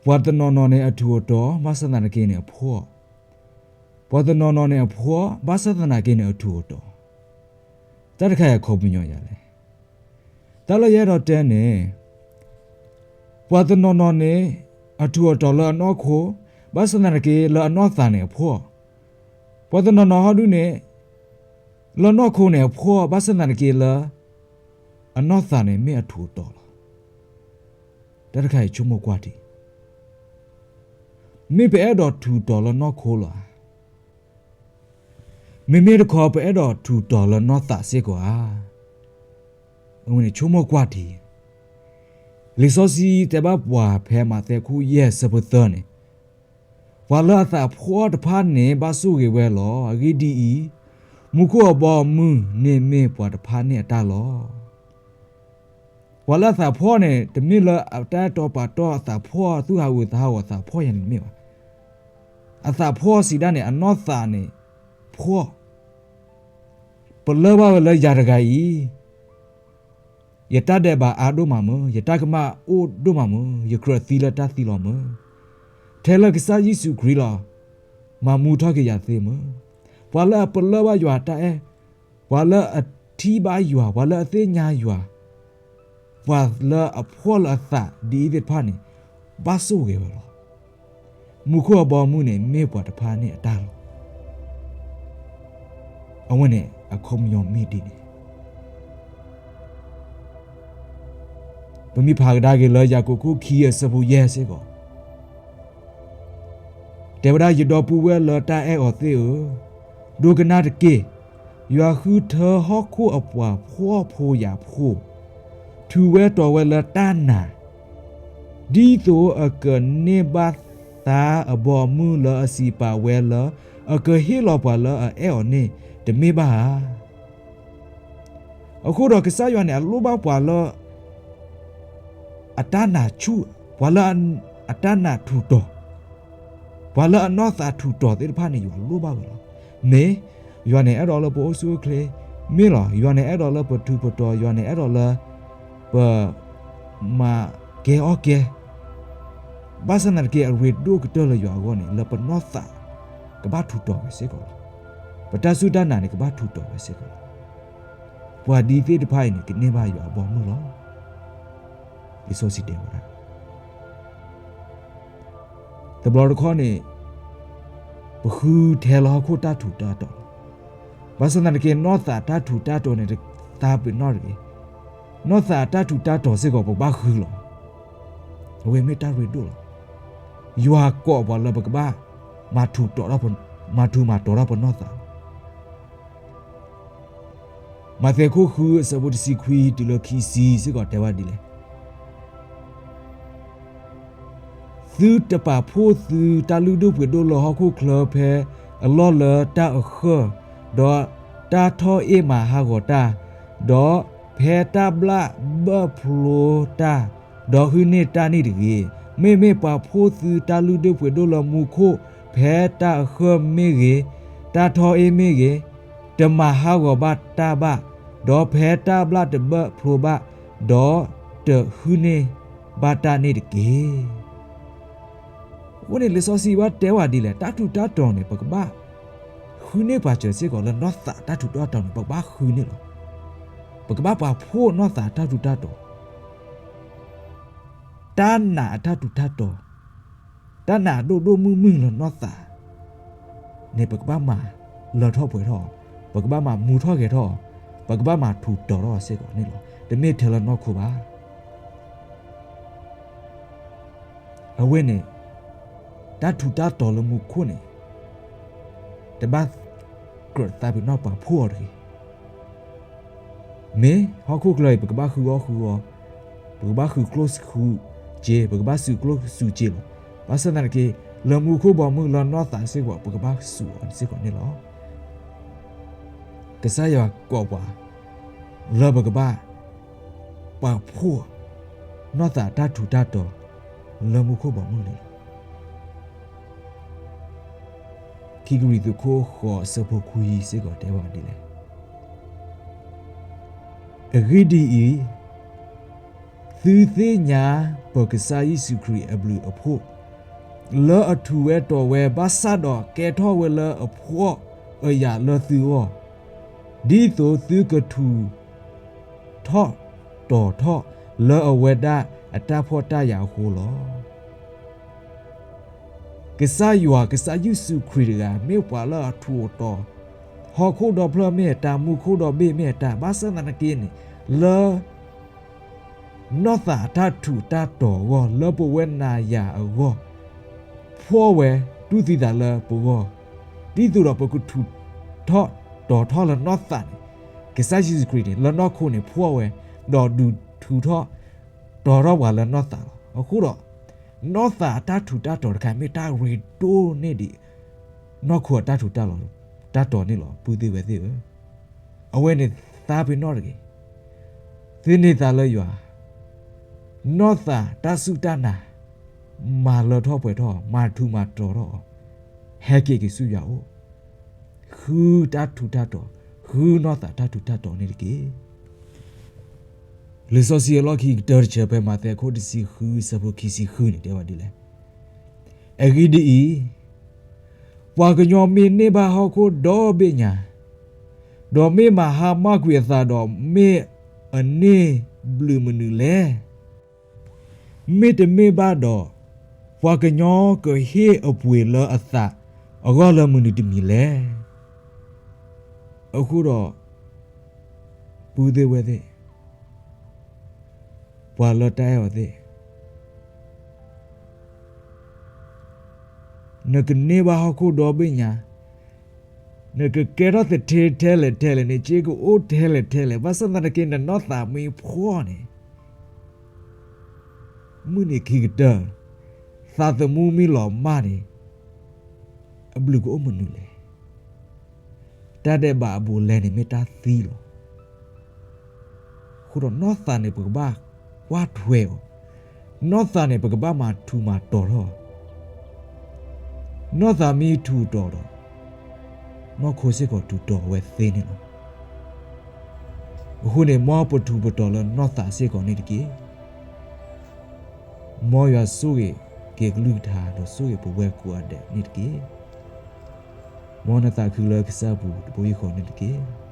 ပှၤတနီၤနီၤန့ၣ်အထူးအတီၤ ဘၣ်ဆၣ်သနာ်က့န့ၣ်အဖှီၣ်, ပှၤတနီၤနီၤန့ၣ်အဖှီၣ် ဘၣ်ဆၣ်သနာ်က့န့ၣ်အထူးအတီၤ, တၢ်တခါအံၤအခီပညီယၤလဲၣ်. တၢ်လၢယအဲၣ်ဒိးတဲန့ၣ် ပှၤတနီၤနီၤန့ၣ် အထူးအတီၤလၢအနီၢ်ခိ, ဘၣ်ဆၣ်သနာ်က့လၢအနီၢ်သးန့ၣ်အဖှီၣ်, ပှၤတနီၤနီၤဟီဒုန့ၣ် လၢနီၢ်ခိန့ၣ်အဖှီၣ် ဘၣ်ဆၣ်သနာ်က့လၢ အနီၢ်သးန့ၣ်မ့ၢ်အထူးအတီၤလီၤ. တၢ်တခါအံၤဆိကမိၣ်ကွၢ်ထံ, မ့ၢ်ပအဲၣ်ဒိးထူးတီၤလၢနီၢ်ခိလီၤဧါ, မ့မ့ၢ်တခီပအဲၣ်ဒိးထူးတီၤလၢနီၢ်သးစ့ၢ်ကီးဧါ. အဝဲန့ၣ်ဆိကမိၣ်ကွၢ်ထံ, လံာ်စီဆှံတဲဘၣ်ပှၤဖဲမးသဲခိၣ်ယဲၢ်ဆၢဖိသၢန့ၣ်, ပှၤလၢအသးဖှီၣ်တဖၣ်န့ၣ် ဘၣ်ဆိၣ်ဂ့ၤဝဲလီၤ. အဂ့ၢ်ဒ်အံၤ, မူခိၣ်အဘီအမုၢ်န့ၣ်မ့ၢ်ပှၤတဖၣ်န့ၣ်အတၢ်လီၤ. ပှၤလၢအသးဖှီၣ်န့ၣ် တမ့ၢ်လၢအတၢ်အဲၣ်တီပာ်တီအသးဖှီၣ် သူၣ်ဟးဂူာ်သးဟးဂီၤသးဖှီၣ်ယၤန့ၣ်တမ့ၢ်ဘၣ်. အသးဖှီၣ်စံးဒၣ်န့ၣ် အနီၢ်သးန့ၣ် ဖှီၣ်, ပလၢၢ်ဘၣ်ဝဲလၢယၤတဂၤအံၤ ယတၢ်ဒဲးဘးအါဒိၣ်မးမ့ၢ်, ယတၢ်ကမၣ်အိၣ်ဒိၣ်မးမ့ၢ်, ယကြၢးသံလၢတၢ်သံလီၤမ့ၢ်, ထဲလၢကစၢ်ယ့ၣ်ၡူးခရံာ်လီၤ, မၤမူထီၣ်က့ၤယၤသ့မ့ၢ်. ပှၤလၢအပလၢၢ်ဘၣ်ယွၤတၢ်အဲၣ်, ပှၤလၢအထံၣ်ဘၣ်ယွၤ, ပှၤလၢအသ့ၣ်ညါယွၤ, ပှၤလၢအဖှီၣ်လၢအသးဒ်အံၤသ့ၣ်တဖၣ်န့ၣ် ဘၣ်ဆိၣ်ဂ့ၤဝဲလီၤ. မူခိၣ်အဘီအမုၢ်န့ၣ် မ့ၢ်ပှၤတဖၣ်န့ၣ်အတၢ်လီၤ. အဝဲန့ၣ်အခီပညီမ့ၢ်ဒ်န့ၣ် ပမ့ၢ်ဖးကဒါက့ၤလၢယၤကိာ်ခိၣ်ခံအဆၢဖိယဲၢ်စ့ၢ်ကီး, တဲဝဲဒၣ် ယဒီပုၢ်ဝဲၢ်လၢတၢ်အဲၣ်အီၤသ့ၣ်ဧၢ, ဒိကနၣ်တက့ၢ်. ယွၤဃုထၢဟီၣ်ခိၣ်အပှၤဖှီၣ်ဖိယာ်ဖိ, ထုးဝဲတီၤဝဲလၢတၢ်နာ်, ဒ်သိးအကန့ၢ်ဘၣ်သါအဘီအမုၢ်လၢအစံးပာ်ဝဲလၢ အကဟ့ၣ်လီၤပှၤလၢအအဲၣ်အီၤန့ၣ် တမ့ၢ်ဘၣ်ဧါ. အဃိဒီးကစၢ်ယွၤန့ၣ် အလိၣ်ဘၣ်ပှၤလၢ အတၢ်နာ်ဆူၣ်, ပှၤလၢအတၢ်နာ်ထူးတီၤ, ပှၤလၢအနီၢ်သးထူးတီၤသ့ၣ်တဖၣ်န့ၣ် ယွၤလိၣ်ဘၣ်ဝဲလီၤ. မ့ၢ်ယွၤန့ၣ်အဲၣ်ဒိးလၢပအိၣ်ဆူၣ်အိၣ်ချ့, မ့ၢ်လီၤ, ယွၤန့ၣ်အဲၣ်ဒိးလၢပထူးပတီၤ, ယွၤန့ၣ်အဲၣ်ဒိးလၢ ပမၤကဲအီၣ်ကဲ, ဘၣ်ဆၣ်သနာ်က့ အရ့ဒိၣ်ကတၢၢ်လၢယွၤအဂီၢ်န့ၣ် လၢပနီၢ်သးကဘၣ်ထူးတီၤဝဲစ့ၢ်ကီးလီၤ. ပတၢ်စူၢ်တၢ်နာ်န့ၣ် ကဘၣ်ထူးတီၤဝဲစ့ၢ်ကီးလီၤ. ပှၤဒ်သ့ၣ်တဖၣ်အံၤန့ၣ် ကန့ၢ်ဘၣ်ယွၤအဘီအမုၢ်လီၤ. လံာ်စီဆှံတဲဝဲဒၣ် တဘျီတခီၣ်န့ၣ် ပဃုထဲလၢဟီၣ်ခိၣ်တၢ်ထူးတၢ်တီၤလီၤ. ဘၣ်ဆၣ်သနာ်က့ နီၢ်သးတၢ်ထူးတၢ်တီၤန့ၣ် တသးပ့ၤနီၣ်တဂ့ၤ. နီၢ်သးတၢ်ထူးတၢ်တီၤစ့ၢ်ကီး ပကဘၣ်ဃုလီၤ. အဝဲမ့ၢ်တၢ်ရ့ဒိၣ်လီၤ. ယွၤကိးပှၤလၢပကဘၣ် မၤထူးတီၤထီၣ်, မၤထူးမၤတီၤထီၣ်ပနီၢ်သးလီၤ. မးသဲခိၣ်ဃုအဆၢဖိတဆံခွံတုၤလၢခံဆံစ့ၢ်ကီးတဲဘၣ်ဒ်လဲၣ်. သုတပာ်ဖှိၣ်သုတၢ်လုၢ်ဒိၣ်ပှ့ၤဒိၣ်လၢဟီၣ်ခိၣ်ချၢဖဲအလီၢ်လၢတၢ်အဃၢၤ, ဒီးတၢ်ထီၣ်အ့ၣ်မၤဟးဂီၤတၢ်, ဒီးဖဲတၢ်ဘျၣ်ဘၢၣ်ဖျိတၢ်, ဒီးဟုၣ်န့ၢ်တၢ်န့ၣ်တဂ့ၤ. မ့မ့ၢ်ပာ်ဖှိၣ်သုတၢ်လုၢ်ဒိၣ်ပှ့ၤဒိၣ်လၢမူခိၣ်, ဖဲတၢ်အဃၢၤမ့ၢ်ဂ့ၤ, တၢ်ထီၣ်အ့ၣ်မ့ၢ်ဂ့ၤ, တမၤဟးဂီၤဘၣ်တၢ်ဘၣ်, ဒီးဖဲတၢ်ဘျၣ်တဘၢၣ်ဖျိဘၣ်, ဒီးတဟုၣ်န့ၢ်ဘၣ်တၢ်န့ၣ်တက့ၢ်. အဃိန့ၣ် လံာ်စီဆှံဘၣ်တဲဝဲဒ်လဲၣ်, တၢ်ထူးတၢ်တီၤန့ၣ် ပကဘၣ်ဃုန့ၢ်ပှၤစၢၤစ့ၢ်ကီးလၢနီၢ်သးတၢ်ထူးတၢ်တီၤန့ၣ် ပကဘၣ်ဃုန့ၢ်လီၤ. ပကဘၣ်ပာ်ဖှိၣ်နီၢ်သးတၢ်ထူးတၢ်တီၤ, တၢ်နာ်အတၢ်ထူးတၢ်တီၤ, တၢ်နာ်ဒိၣ်ဒိၣ်မုၢ်မုၢ်လၢနီၢ်သးန့ၣ် ပကဘၣ်မၤလၢထီၣ်ပှဲၤထီၣ်အီၤ, ပကဘၣ်မၤမူထီၣ်ဂဲၤထီၣ်အီၤ, ပကဘၣ်မၤထူးတီၤထီၣ်အီၤစ့ၢ်ကီးန့ၣ်လီၤ. တမ့ၢ်ထဲလၢနီၢ်ခိဘၣ်. အဝဲန့ၣ် တၢ်ထူးတၢ်တီၤလၢမူခိၣ်န့ၣ် တဘၣ်ကြၢးသးပ့ၤနီၣ်ပာ်ဖှိၣ်အီၤတဂ့ၤ. မ့ၢ်ဟီၣ်ခိၣ်ချၢအံၤ ပကဘၣ်ဃုအီၣ်ဃုအီ, ပကဘၣ်ဃုကျိၣ်ဃုစ့, ပကဘၣ်စူးကျိၣ်စူးစ့လီၤ. ဘၣ်ဆၣ်သနာ်က့ လၢမူခိၣ်ဘီမုၢ်လၢနီၢ်သးစ့ၢ်ကီး ပကဘၣ်စူးအီၤစ့ၢ်ကီးန့ၣ်လီၤ. ကစၢ်ယွၤကိးပှၤ လၢပကဘၣ် ပာ်ဖှိၣ် နီၢ်သးတၢ်ထူးတၢ်တီၤ လၢမူခိၣ်ဘီမုၢ်န့ၣ်လီၤ. ခံကရံၣ်သူးခိၣ်ဃိးအဆၢဖိခွံစ့ၢ်ကီးတဲဝဲဒ်လဲၣ်. အဂ့ၢ်ဒ်အံၤ, သုသ့ၣ်ညါပကစၢ်ယ့ၣ်ၡူးခရံာ်အဘျုးအဖှိၣ်, လၢအထူးဝဲတီၤဝဲ ဘၣ်ဆၣ်ဒီးကဲထီၣ်ဝဲလၢအဖှီၣ်အယာ်လၢသုဂီၢ်, ဒ်သိးသုကထူးထီၣ်တီၤထီၣ်လၢအဝဲဒၣ်အတၢ်ဖှီၣ်တၢ်ယာ်အဃိလီၤ. ကစၢ်ယွၤ ကစၢ်ယ့ၣ်ၡူးခရံာ်တဂၤ မ့ၢ်ပှၤလၢအထူးအတီၤ, ဟီၣ်ခိၣ်ဒီဖျၢၣ်မ့ၢ်အတၢ်, မူခိၣ်ဒီဘ့ၣ်မ့ၢ်အတၢ်, ဘၣ်ဆၣ်သနာ်က့န့ၣ် လၢ နီၢ်သးအတၢ်ထူးတၢ်တီၤအဂီၢ် လၢပဝဲနၤယၤအဂီၢ်, ဖှီၣ်ဝဲတူၢ်သံသးလၢပဂီၢ်, ဒ်သိးဒီးပကထူးထီၣ်တီၤထီၣ်လၢနီၢ်သးန့ၣ်, ကစၢ်ယ့ၣ်ၡူးခရံာ်န့ၣ် လၢနီၢ်ခိန့ၣ်ဖှီၣ်ဝဲ, ဒီးဒုးထူးထီၣ်တီၤထီၣ်ပှၤလၢနီၢ်သးလီၤ. အဃိဒီး နီၢ်သးအတၢ်ထူးတၢ်တီၤတခါမ့ၢ်တၢ်ရ့ဒိၣ်န့ၢ်ဒံး နီၢ်ခိအတၢ်ထူးတၢ်တီၤန့ၣ်လီၤ. ပုၢ်သ့ၣ်ဝဲၢ်သ့ၣ်ဧၢ, အဝဲန့ၣ်သးပ့ၤနီၣ်တဂ့ၤ. သန့ၤသးလၢယွၤ, နီၢ်သးတၢ်စူၢ်တၢ်နာ် မၤလၢထီၣ်ပှဲၤထီၣ်, မၤထူးမၤတီၤထီၣ်အီၤ, ဟဲက့ၤက့ၤဆူယွၤအအိၣ်, ဃုတၢ်ထူးတၢ်တီၤ, ဃုနီၢ်သးတၢ်ထူးတၢ်တီၤန့ၣ်တက့ၢ်. လံာ်စီဆှံအလီၢ်ခံကတၢၢ်တဆၢ ဖဲမးသဲအခိၣ်တဆံဃု အဆၢဖိခံဆံဃုန့ၣ် တဲဝဲဒ်လဲၣ်. အဂ့ၢ်ဒ်အံၤ, ပှၤကညီမ့ၢ်န့ၢ်ဘၣ်ဟီၣ်ခိၣ်ဒီဘ့ၣ်ညါ, ဒီးမ့ၢ်မၤဟါမၢ်ကွံာ်အသးဒီး မ့ၢ်အန့ၢ်ဘျုးမနုၤလဲၣ်. မ့တမ့ၢ်ဘၣ်ဒီး, ပှၤကညီကဟ့ၣ်အပှ့ၤလၢအသးအဂီၢ်လၢမနုၤတမံၤလဲၣ်. အဃိဒီး ပုၢ်သ့ၣ်ဝဲၢ်သ့ၣ်, ပှၤလၢတၢ်အဲၣ်အီၤသ့ၣ်, နကန့ၢ်ဘၣ်ဟီၣ်ခိၣ်ဒီဘ့ၣ်ညါ, နကကဲထီၣ်သထ့ထဲလဲၣ်ထဲလဲၣ်, နစ့ကအိၣ်ထဲလဲၣ်ထဲလဲၣ်, ဘၣ်ဆၣ်သနာ်က့ နနီၢ်သးမ့ၢ်ဖှီၣ်န့ၣ်, မုၢ်နံၤခံကတၢၢ်, သးသမူမ့ၢ်လီၤမၢ်န့ၣ်, အဘျုးကအိၣ်မနုၤလဲၣ်. တၢ်ဒဲးဘးအဘူးအလဲန့ၣ်မ့ၢ်တၢ်သံလီၤ. အဃိဒီးနီၢ်သးန့ၣ် ပကဘၣ်ကွၢ်ထွဲအီၤ, နီၢ်သးန့ၣ် ပကဘၣ်မၤထူးမၤတီၤထီၣ်, နီၢ်သးမ့ၢ်ထူးတီၤဒီး နီၢ်ခိစ့ၢ်ကီးထူးတီၤဝဲသ့န့ၣ်လီၤ. အဃိန့ၣ် မ်ပထူးပတီၤလၢနီၢ်သးစ့ၢ်ကီးန့ၣ်တက့ၢ်. မ်ယွၤဆိၣ်ဂ့ၤက့ၤကလုၢ်ကထါ ဒီးဆိၣ်ဂ့ၤပဝဲကိးဂၤဒဲးန့ၣ်တက့ၢ်. မ်နသးခုလၢကစၢ်အပူၤတဘိယူၢ်ဃီန့ၣ်တက့ၢ်.